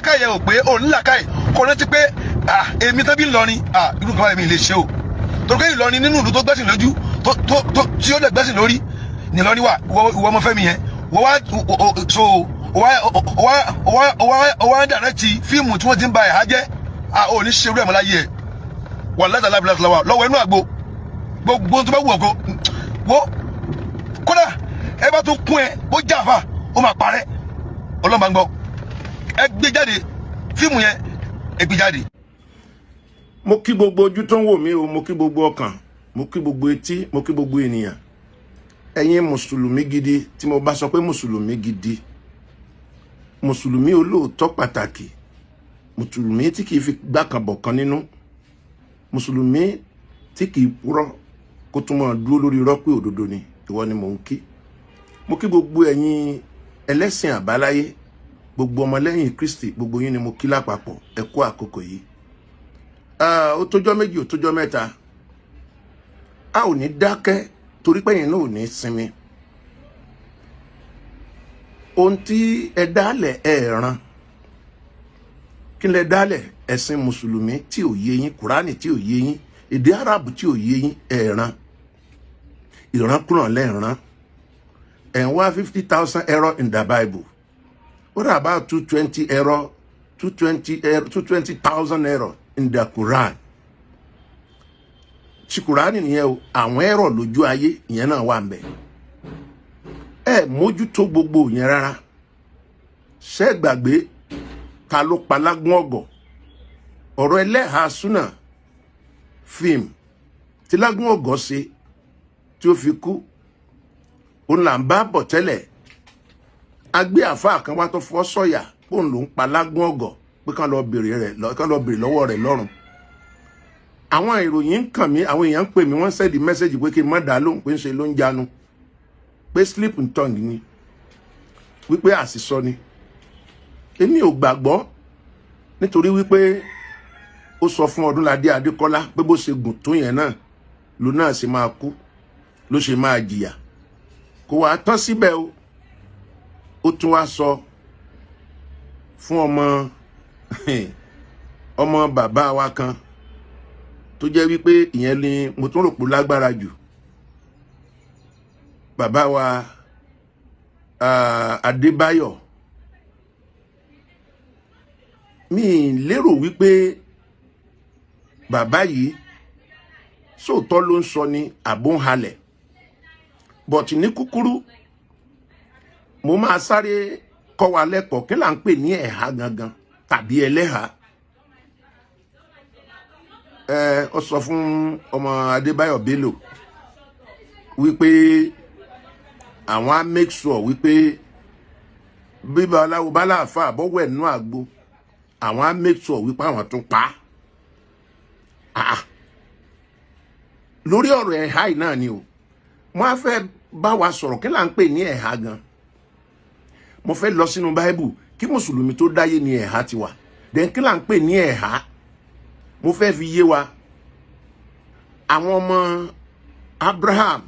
Làákàyè ò pé ò ní làákàyè kò rántí pé, ah, èmi tán bí Ìlọrin, ah, irú nǹkan báyìí mi lè ṣe o, torí pé Ìlọrin nínú ìlú tó gbẹ́sìn lójú tó tí ó dẹ̀ gbẹ́sìn lórí ní Ìlọrin wà. Ìwọ ọmọ Fẹ́mi yẹn, wọ́n wá so wá direct fíìmù tí wọ́n ti ń ba ẹ̀há jẹ́. Ah, ò ní ṣerú ẹ̀ mọ́ láyé ẹ̀. Wà látàlá lọ́wọ́ inú àgbo gbogbo tó bá wù ọ́ kó wo. Kódà ẹ bá tún kún ẹ, ó jáfa, ó máa parẹ́. Ọlọ́mọ gbọ́, ẹ gbé jáde, fíìmù yẹn, ẹ gbé jáde. Mo kí gbogbo ojú tó ń wò mí o, mo kí gbogbo ọkàn, mo kí gbogbo etí, mo kí gbogbo ènìyàn. Ẹ̀yin mùsùlùmí gidi, tí mo bá sọ pé mùsùlùmí gidi, mùsùlùmí olóòótọ́ pàtàkì, mùsùlùmí tí kìí fi gbákanbọ̀ kan nínú, mùsùlùmí tí kìí purọ́ kó tún máa dúró lórí irọ́ pé òdodo ni, ìwọ ni mò ń kí. Mo kí gbogbo ẹ̀yin ẹlẹ́sìn àbáláyé, gbogbo ọmọlẹ́yìn Kristi, gbogbo yín ni mo kí lápapọ̀. Ẹ kú àkókò yìí. Ó tójọ́ 2, ó tójọ́ 3. A ò ní dákẹ́ torí pé ẹ̀yin náà ò ní sinmi. Ohun tí ẹ dálẹ̀, ẹ ràn kí lẹ dálẹ̀? Ẹ̀sìn mùsùlùmí tí ò yé yín, Kùránì tí ò yé yín, èdè Arabu tí ò yé yín, ẹ ràn ìránkúràn lẹ́ẹ̀rán. Ẹ̀ ń wá 50,000 error in the Bible. What about 220 error, 220 error, 220,000 error in the Quran? Ti Kùránì nìyẹn o. Àwọn error lójú ayé ìyẹn náà wà ń bẹ. Ẹ mójútó gbogbo yẹn rárá. Ṣé gbàgbé ta ló pa Lágún Ọ̀gọ̀? Ọ̀rọ̀ ẹlẹ́hàá súnà fíìmù tí Lágún Ọ̀gọ̀ ṣe tí ó fi kú, òun là ń bá bọ̀ tẹ́lẹ̀. A gbé àáfàá kan wá tó fọ́ sọ̀yà òun ló ń pa Lágún Ọ̀gọ̀, pé kán lọ bèrè rẹ̀, kán lọ bèrè lọ́wọ́ rẹ̀ lọ́rùn. Àwọn ìròyìn ń kàn mí, àwọn èèyàn ń pè mí, wọ́n send message pé kí n má dá lóhùn, pé ń ṣe ló ń jánu, pé slip in tongue ni, wípé àṣìsọ ni. Èmi ò gbàgbọ́, nítorí wípé ó sọ fún Ọdúnládé Adékọ́lá pé bó ṣe gùn tó yẹn náà ló náà ṣe máa kú, ló ṣe máa jìyà. Kò wá tán síbẹ̀ o, ó tún wá sọ fún ọmọ ọmọ bàbá wa kan tó jẹ́ wípé ìyẹn ni mo tún rò pé lágbára jù, bàbá wa Adébáyọ̀. Mi lérò wípé bàbá yìí sóòótọ́ ló ń sọ ní àbóǹhalẹ̀, but ní kúkúrú, mo máa sáré kọ́ wa lẹ́kọ̀ọ́ kí là ń pè ní ẹ̀há gangan tàbí ẹlẹ́hà. Ẹ ó sọ fún ọmọ Adébáyọ̀ Bello wípé àwọn á make sure wípé bíbá aláwo bá láàfà àbọ̀wọ̀ ẹ̀nú àgbo, àwọn á make sure wípé àwọn tún pa á lórí ọ̀rọ̀ ẹ̀há yìí náà ni o. Mo á fẹ́ bá wa sọ̀rọ̀ kí là ń pè ní ẹ̀há gan. Mo fẹ́ lọ sínú Báíbù. Kí mùsùlùmí tó dáyé ni ẹ̀há ti wà. Then kí là ń pè ní ẹ̀há? Mo fẹ́ fi yé wa. Àwọn ọmọ Abraham,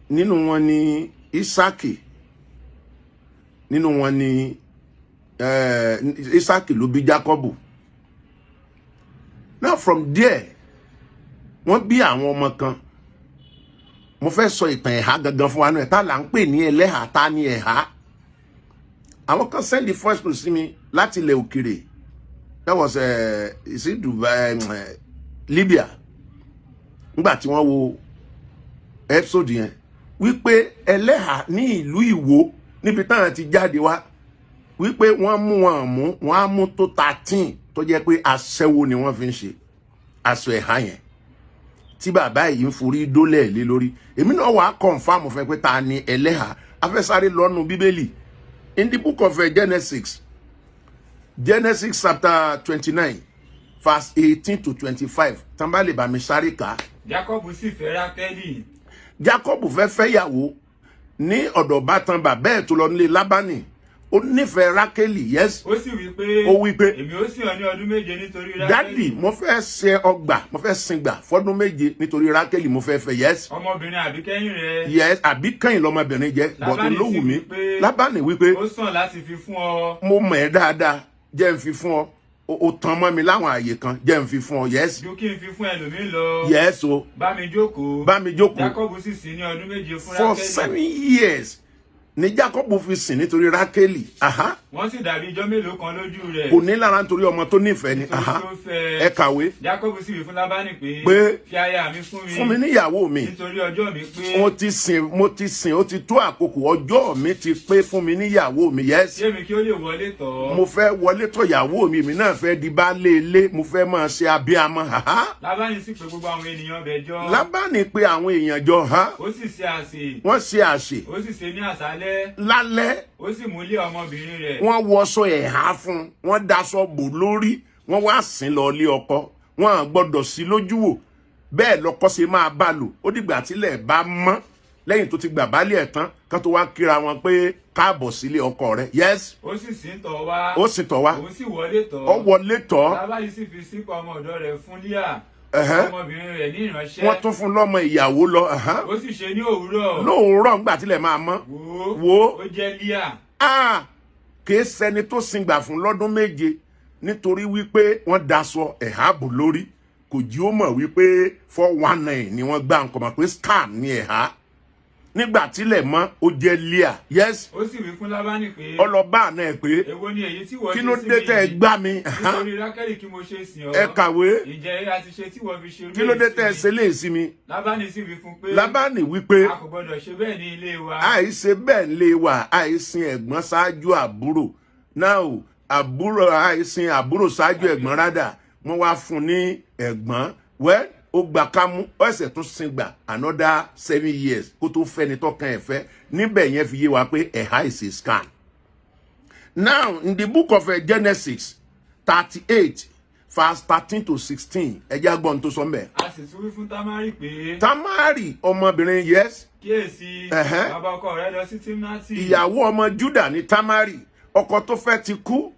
nínú wọn ni Isaki, nínú wọn ni Isaki ló bí Jacobu. Now, from there, wọ́n bí àwọn ọmọ kan. Mo fẹ́ sọ ìtàn ẹ̀há gangan fún wa náà. Ta là ń pè ní ẹlẹ́hà? Ta ní ẹ̀há? Àwọn kan send the voice note sí mi láti ilẹ̀ òkèrè. That was is it Dubai, Libya, nígbà tí wọ́n wo episode yẹn, wípé ẹlẹ́hà ní ìlú Ìwó níbi táwọn ti jáde wá, wípé wọ́n mú wọn mú wọ́n á mú tó 13 tó jẹ́ pé aṣẹ́wó ni wọ́n fi ń ṣe aṣọ ẹ̀há yẹn tí bàbá yìí ń forí dólẹ̀ lé lórí. Èmi náà wàá confirm fẹ́ pé ta ni ẹlẹ́hà. Afẹ́sáré lọ́nu Bíbélì, in the book of Genesis, Genesis chapter 29 verse 18 to 25. Tán bá lè bá mi sáré kà á. Jacob sì fẹ́ Rákẹ́lì. Jacob fẹ́ fẹ́yàwó ní ọ̀dọ̀ bátan bàbá ẹ̀ tó lọ nílé Lábánì. Ó nífẹ̀ẹ́ Rákélì, yes. Ó sì wí pé, Ó wí pé, èmi ó sìn ọ́ ní ọdún 7 nítorí Rákélì. Daddy, mo fẹ́ ṣe ọgbà, mo fẹ́ singbà fọ́dún 7 nítorí Rákélì mo fẹ́ fẹ́, yes. Ọmọbìnrin àbíkẹ́yìn rẹ. Yes, àbíkẹ́yìn lọmọbìnrin jẹ́, bọ̀tún Lábánì ló sì wù mí. wí pé, Lábánì wípé, ó sàn láti fi fún ọ. Mo mọ̀ ẹ́ dáadáa, jẹ́ n fi fún ọ. O tàn mọ́ mi láwọn àyè kan, jẹ́ n fi fún ọ, yes. Ju kí n fi fún ẹlòmíín lọ. Yes o. Bá mi jókòó. Bá mi jókòó. Jákọ́bù sì sìn ní ọdún 7 fún For Rákélì. 7 years ní Jacob fi sìn nítorí Rákélì. Wọ́n sì dàbí ijọ́ mélòó kan lójú rẹ̀. Kò ní lára nítorí ọmọ tó nífẹ̀ẹ́ ni. Nítorí tí ó fẹ́. Ẹ kàwé. Jákọ́bù sì wí fún Lábánì pé, Pé, fi aya mi fún mi. Fún mi níyàwó mi. Nítorí ọjọ́ mi pé. Mo ti sìn, mo ti sìn, ó ti tó àkókò, ọjọ́ mi ti pé, fún mi níyàwó mi, yes. Ṣé mi kí ó lè wọlé tọ̀ ọ́. Mo fẹ́ wọlé tọ̀ ìyàwó mi, èmi náà fẹ́ di baálé ilé, mo fẹ́ máa ṣe abiyamọ. Lábánì sì pè gbogbo àwọn ènìyàn bẹ̀ jọ. Lábánì pé àwọn èèyàn jọ ha. Ó sì ṣe àsè. Wọ́n ṣe àsè. Ó sì ṣe ní àṣálẹ́. Lálẹ́. Ó sì mú lé ọmọbìnrin rẹ̀. Wọ́n wọṣọ ẹ̀há fún un, wọ́n daṣọ bò lórí, wọ́n wá sìn lọ ilé ọkọ. Wọ́n à gbọ́dọ̀ sí lójú wò, bẹ́ẹ̀ lọ́kọ ṣe máa bá lò. Ó dìgbà tílẹ̀ bá mọ́, lẹ́yìn tó ti gbà bálẹ̀ ẹ̀ tán, kán tó wá kíra wọn pé káàbọ̀ sílé ọkọ rẹ̀, yes. Ó sì sìn tọ̀ wá. Ó sì tọ̀ wá. Òun sì wọlé tọ̀. Ó wọlé tọ̀. Lábánì sì fi Sílípà ọmọ ọ̀dọ̀ rẹ̀ fún Líà, ọmọbìnrin rẹ̀ ní ìránṣẹ́. Wọ́n tún fún lọ́mọ ìyàwó lọ. Ó sì ṣe ní òwúrọ̀. Lóòrọ̀ ńgbà tílẹ̀ máa mọ́. Wò ó. Wò ó. Ó jẹ́ Líà. Ah, kìí ṣẹni tó singbà fún lọ́dún 7 nítorí wípé wọ́n daṣọ ẹ̀há bò lórí, kò jí ó mọ̀ wípé 419 ni wọ́n gbá nǹkan mọ̀ pé scam ni ẹ̀há. Nígbà tílẹ̀ mọ́, ó jẹ́ Líà, yes. Ó sì wí fún Lábánì pé, Ọlọ́ba àná ẹ̀ pé, èwo ni èyí tí wọ́n kí ṣe ló sí dé mi tẹ́ ẹ yìí? gbá mi? Nítorí Rákélì kí mo ṣe sìn ọ́. Ẹ kàwé. Ǹjẹ́ a ti ṣe tí wọ́n fi ṣe irú Kí ló dé èyí tẹ́ ẹ sí ṣe mi? léè sí mi? Lábánì sì wí fún pé, Lábánì wípé, a kò gbọdọ̀ ṣe bẹ́ẹ̀ ní ilé wa. Àìṣe bẹ́ẹ̀ ń lé wa, àìsìn ẹ̀gbọ́n ṣáájú àbúrò náà o, àbúrò, àìsìn àbúrò ṣáájú ẹ̀gbọ́n rádà. Wọ́n wá fún ní ẹ̀gbọ́n wẹ́, ó gbà kámú, ó ẹ̀sẹ̀ tún sin gbà another 7 years kó tó fẹ́ni tọkàn ẹ̀ fẹ́. Níbẹ̀ yẹn fi yé wa pé ẹ̀há is a scam. Now, in the book of Genesis 38 verse 13 to 16, ẹ jẹ́ agbọ́n tó sọ mbẹ́. A sì tún wí fún Támárì pé, Tamari ọmọbìnrin, yes. Kíyèsí, bàbá ọkọ rẹ lọ sí Tímnátì. Ìyàwó ọmọ Juda ní Tamari. Ọkọ tó fẹ́ ti kú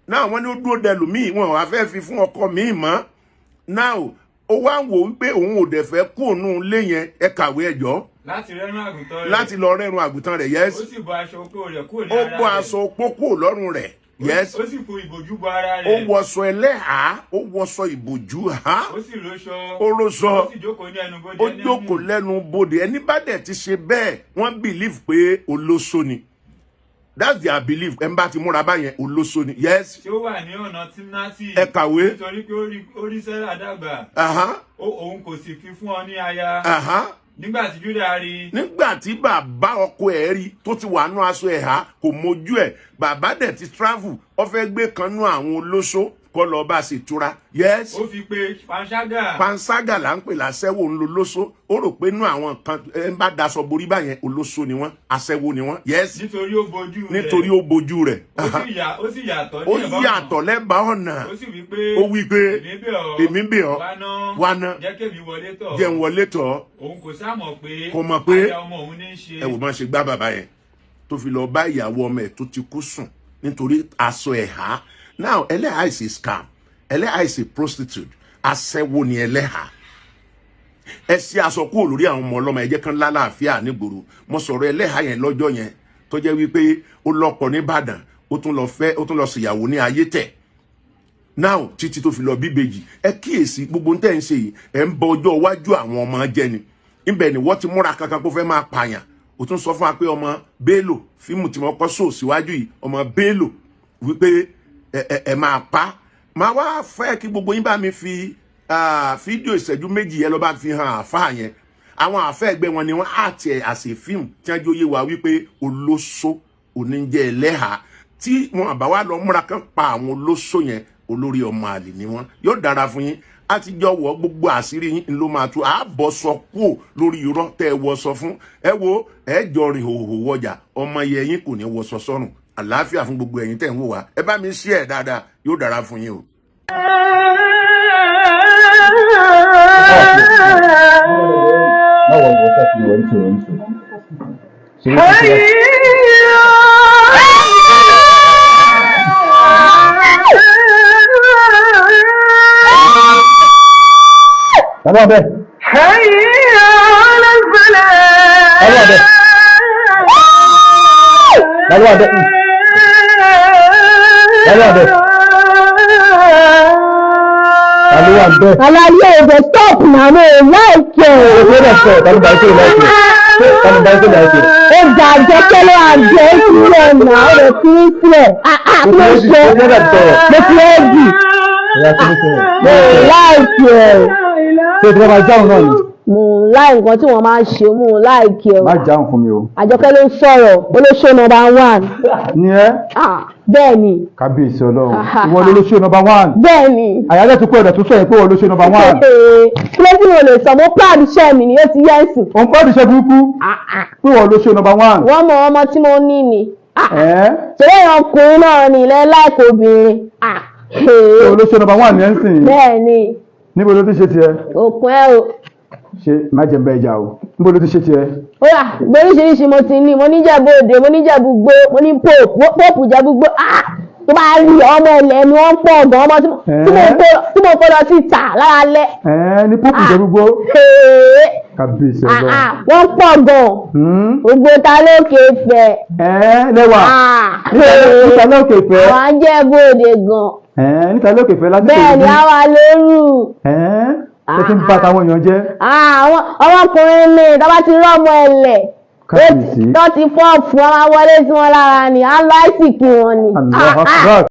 náà, wọ́n ní ó dúró dẹlùmíì, wọn wá fẹ́ fi fún ọkọ míì mọ́ náà. Ó wá ń wò wípé òun ò dẹ̀ fẹ́ kú òun lé yẹn. Ẹ kàwé, ẹjọ́. Láti rẹ́rùn àgùntàn rẹ̀. Láti lọ rẹ́run àgùntàn rẹ̀, yes. Ó sì bọ́ aṣọ opó rẹ̀ kúrò ní Ó ara bọ́ rẹ̀. aṣọ opó kúrò lọ́rùn rẹ̀, yes. Ó sì fi ìbòjú bo ara Ó rẹ̀. wọṣọ ẹlẹ́hàá, ó wọṣọ ìbòjú ha. Ó sì róṣọ. Ó róṣọ. Ó sì jókòó ní ẹnubodè Ó Énáímù. jókòó lẹ́nu bodè. Ẹni bá dẹ̀ ti ṣe bẹ́ẹ̀, wọ́n believe pé olóṣó ni. That's their belief. Ẹ̀ ń bá ti múra báyẹn, olóṣó ni, yes. Tí ó wà ní ọ̀nà Tímnátì. Ẹ kàwé. Nítorí pé ó rí Sẹ́rà dàgbà. Òun kò sì fi fún ọ ní aya. Nígbà tí Júdà rí i, Nígbà tí bàbá ọkọ ẹ̀ rí tó ti wà nú aṣọ ẹ̀há, kò mójú ẹ̀. Bàbá dẹ̀ ti travel, ó fẹ́ gbé kan nú àwọn olóṣó kọ́ lọ bá ṣe tura, yes. Ó fi pé panṣágà. Panṣágà là ń pè láṣẹ́wó, ń lo lóṣó. Ó rò pé nú àwọn kan ẹ ń bá daṣọ borí báyẹn, olóṣó ni wọ́n, aṣẹ́wó ni wọ́n, yes. Nítorí ó bojú rẹ̀. Nítorí ó bojú rẹ̀. Ó sì yàtọ̀ ní Ó ẹ̀bá ọ̀nà. yàtọ̀ lẹ́bàá ọ̀nà. Ó sì wí pé, Ó wí pé, èmi bẹ̀ ọ́. Èmi bẹ̀ ọ́. Wá ná. Wá ná. Jẹ́ kémi wọlé tọ̀. Jẹ́ n wọlé tọ̀ ọ́. Òun kò sá mọ̀ pé, Kò mọ̀ pé, aya ọmọ òun ní í ṣe. Ẹ wò má ṣe gbá bàbá yẹn tó fi lọ bá ìyàwó ọmọ ẹ̀ tó ti kú sùn nítorí aṣọ ẹ̀há. Now, ẹlẹ́hà is a scam, ẹlẹ́hà is a prostitute, aṣẹ́wó ni ẹlẹ́hà. Ẹ ṣe aṣọ kúrò lórí àwọn ọmọ ọlọ́mọ, ẹ jẹ́ kán lálàáfíà nígboro. Mo sọ̀rọ̀ ẹlẹ́hà yẹn lọ́jọ́ yẹn tó jẹ́ wípé ó lọ́kọ nìbàdàn, ó tún lọ fẹ́, ó tún lọ ṣèyàwó ní Ayétẹ̀ now, títí tó fi lọ bíbejì. Ẹ kíyèsí gbogbo ń tẹ́ ń ṣe yìí, ẹ ń bọ ọjọ́ iwájú àwọn ọmọ jẹ́ ni. Níbẹ̀ ni wọ́n ti múra kankan kó fẹ́ máa pààyàn. Ó tún sọ fún wa pé ọmọ Bello, fíìmù tí wọ́n kọ́ sóò síwájú yìí, ọmọ Bello, wípé ẹ máa pa. Máa wá fẹ́ kí gbogbo yín bá mi fi fídíò ìṣẹ́jú 2 yẹn lọ bá fi hàn àáfàá yẹn. Àwọn àáfàá ẹgbẹ́ wọn ni wọ́n àti ẹ̀ àṣẹ fíìmù tí wọ́n jó yé wa wípé olóṣó oníjẹ ẹlẹ́hàá. Tí wọn àbá wa lọ múra kán pa àwọn olóṣó yẹn, olórí ọmọ àlè ni wọn. Yóò dára fún yín. A ti jọ wọ gbogbo àṣírí yín ló máa tú àbọ̀ sọ kúò lórí irọ́ tẹ́ ẹ wọṣọ fún. Ẹ wo, ẹ jọ rìn hòhò wọjà, ọmọ yẹ yín kò ní wọṣọ sọ́rùn. Àlàáfíà fún gbogbo ẹ̀yin tẹ́ ń wò wá. Ẹ bá mi ṣí ẹ dáadáa, yóò dára fún yín o. No one was actually went to. So, Tàbí ọbẹ̀. Tàbí ọbẹ̀. Tàbí ọbẹ̀. Tàbí ọbẹ̀. Tàbí ọbẹ̀. Àlàyé ọ̀bẹ stop na mo like ẹ̀. Ṣé lè sọ tàbí báyìí tó láìpẹ́? Tàbí báyìí tó láìpẹ́? Ó ga àjẹkẹ́ ló àjẹ́ sílẹ̀ náà, ó lè fi í sílẹ̀. Kí ló ṣe? Mo ti ẹ́ bì. Ìyá tó ní sọ̀rọ̀. Mo like ẹ̀. Ṣé o ti máa jáun náà ni? Mo like nǹkan tí wọ́n máa ń ṣe, mo like ẹ̀. Má jáun fún mi o. Àjọkẹ́ ló ń sọ̀rọ̀, olóṣó number one. Ní ẹ́? Ah, bẹ́ẹ̀ ni. Kábíyèsí Ọlọ́run. Ìwọ lolóṣó number one. Bẹ́ẹ̀ ni. Àyájọ́ tó pé ọ̀dọ̀ tó sọ yẹn pé ìwọ lolóṣó number one. Kí ló tí mo lè sọ? Mo proud iṣẹ́ mi ni, ó ti yẹ ẹ̀sìn. Òun proud iṣẹ́ burúkú. Pé ìwọ lolóṣó number one. Wọ́n mọ ọmọ tí mo ní ni. Ẹ́? Torí èèyàn ọkùnrin náà ni ilẹ̀ láìpẹ́ obìnrin. Ṣé olóṣó number one ni ẹ́ ń sìn? Bẹ́ẹ̀ ni. Níbo ló ti ṣe tiẹ̀? Òkun ẹ̀ o. Ṣé má jẹ́ bẹ́ẹ̀ jà o. Níbo ló ti ṣe tiẹ̀? Ó yà, oríṣiríṣi mo ti ní. Mo ní Jẹ̀bú Òde, mo ní Jẹ̀bú Gbó, mo ní Pope, Pope Jẹ̀bú Gbó. Tó bá rí ọmọ ilẹ̀ ni wọ́n pọ̀ gan, ọmọ tí mo kó lọ síta lára lẹ́. Ní Pope Jẹ̀bú Gbó. Kábíyèsí Ọlọ́run. Wọ́n pọ̀ gan. Gbogbo ta lókè fẹ́. Lẹ́wà. Níta lókè fẹ́. Àwọn Jẹ̀bú Òde gan. Níta lókè fẹ́ lásìkò Bẹ́ẹ̀ ni, àwa lóru. Ṣé kí n bá táwọn èèyàn jẹ́? Àwọn ọmọkùnrin mi tó bá ti rọ́mọ ẹlẹ̀ Kábíyèsí. tó ti fọ́ fún ọmọ wọlé sí wọn lára ni, á lọ àìsíkì wọn ni. Allahu Akbar.